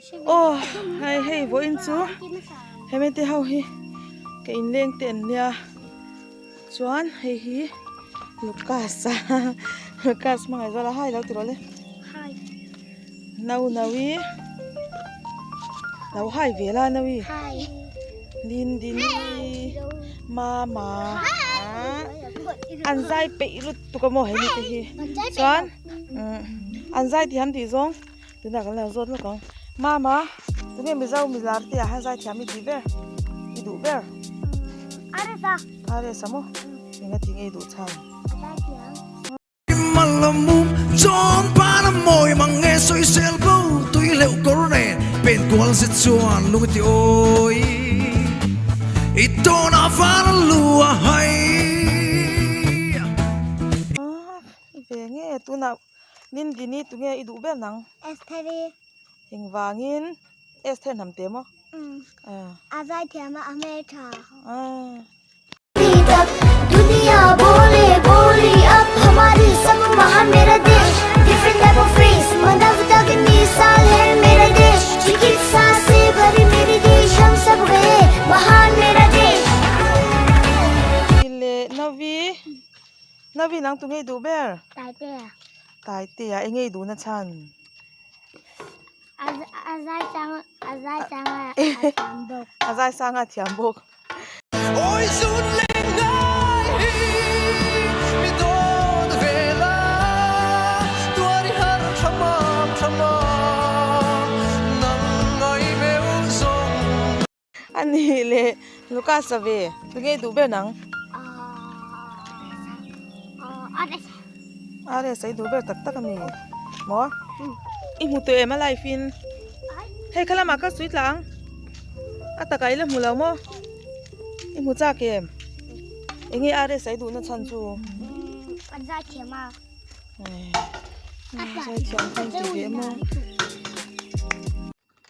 Aw hei hei vawiin chu hemi te ho hi ka inleng te an nia chuan hei hi Lucas a Lucas hmangaih zawla hai lo ti rawh le no no i lo hai ve la no i Lindini mama an zai peih lutuk a maw hemi te hi chuan an zai thiam tih zawng. Tunah kan lo zawt lawk ang. Mama, tunge Mizo milar te ah hian zaithiam i tih ber? I duh ber? Aresa. Aresa maw? Enga ti nge i duh chhan? A zaithiam. Malamum chuan pana mawi mang nge sawisel bo tui hleuh kawr nen pen kual zet chuan lung ti awi i tawnah val a lu a hai. Ve nge tunah Nindini tunge i duh ber nang? Estheri. Engvangin Esther hnam te maw? Umm. A zaithiam a a hmeltha. Leh Navi. Navi nang tunge i duh ber? Taitea. Taitea enge i duhna chhan? A zai sang a zai sang a a thiam bawk. A zai sang a thiam bawk. Awi zun leng ngai hi mi dawn ve la tuar i har tha mam tha mam nang ngai meu zawng. A nih leh Lucas a ve tunge i duh ber nang? Ares a i duh ber tak tak a mi maw? I hmu tawh em a live in? Hei kha lamah ka sui tla ang a takah i la hmu lo maw? I hmu chak em? Enge Ares a i duhna chhan chu? A zaithiam a. A zaithiam kha in ti ve maw?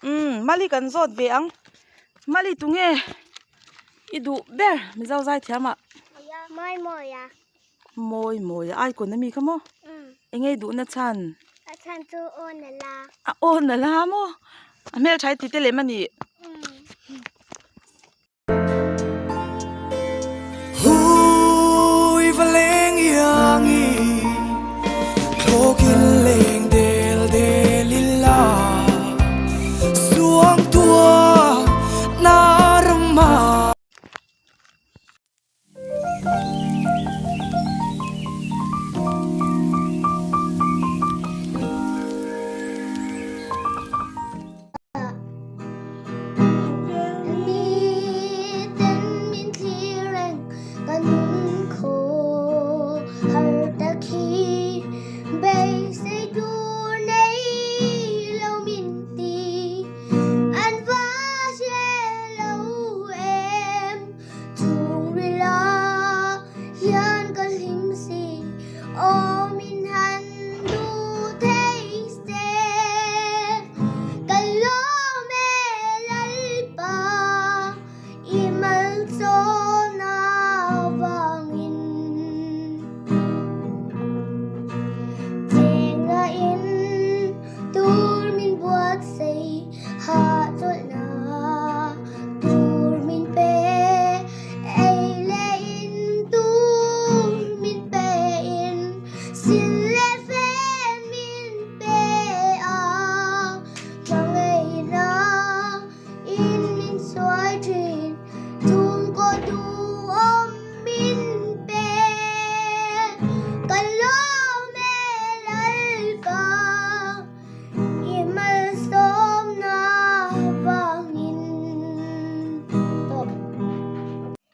Umm Mali kan zawt ve ang Mali tunge i duh ber Mizo zaithiam ah Mawi mawi a Mawi mawi a icon ami kha maw enge i duhna chhan A chhan chu aw na la A aw na la maw a hmeltha i ti te lem a nih. Hui va leng iang i thlawkin leng del del ila suang tua na rama.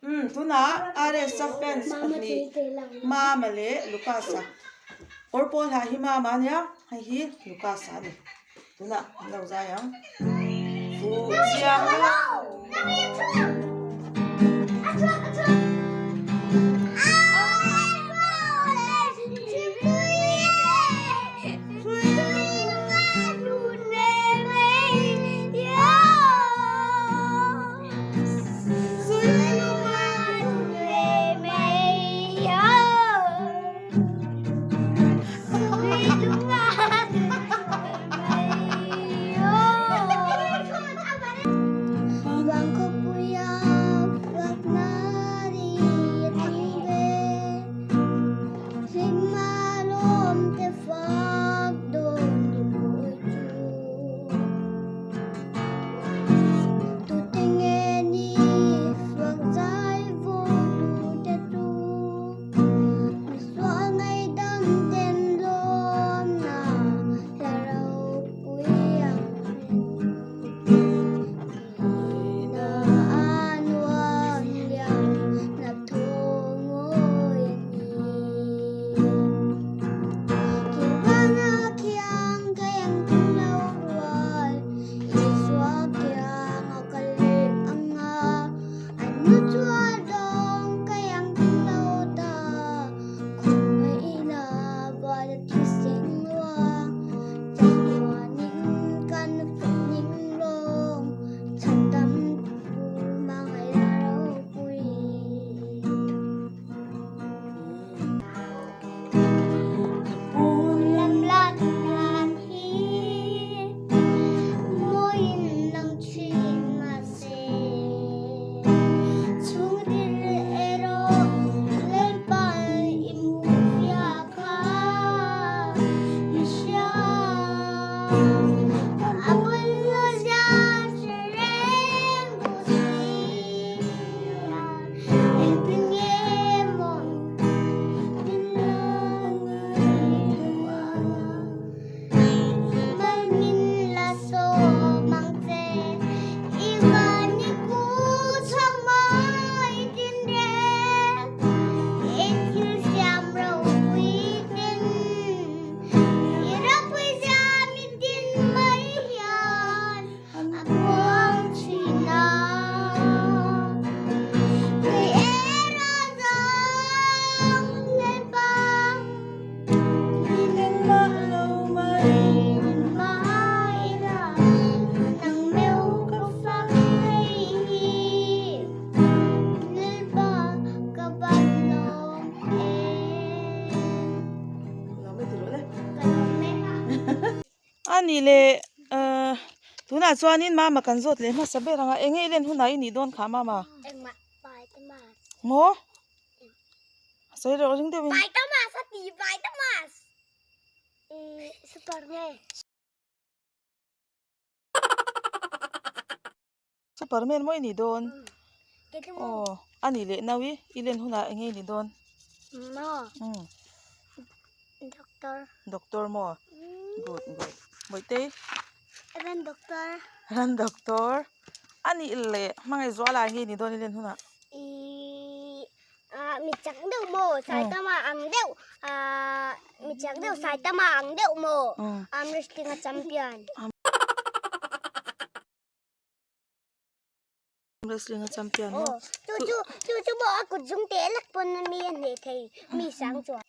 Umm tunah RS-a fans pahnih Mama leh Lucas-a kawr pawl ha hi Mama a nia hei hi Lucas-a a ni tunah an lo zai ang fuh chiang lo. Ani leh ahh tunah chuanin mama kan zawt leh hmasa ber ang a, eng nge i len hunah i nih dawn kha mama? Engmah pai ta mas. Maw? A sawi reuh ring deuhin. Pai ta mas a ti pai ta mas. Ih super nge. Superman maw i nih dawn? Aw a nih leh nau i, i len hunah eng nge i nih dawn? Maw? Doctor. Doctor maw? Good good. Bawihtei? Ran doctor. Ran doctor. A nih leh hmangaih zuala eng nge i nih dawn i len hunah? Ih ah mi chak deuh maw Saitama ang deuh ah mi chak deuh Saitama ang deuh maw arm wrestling a champion. Wrestling a champion maw? Aw, chu chu chu chu pawh a kut zung teh lek pawn mi a hneh thei mi sang chuan.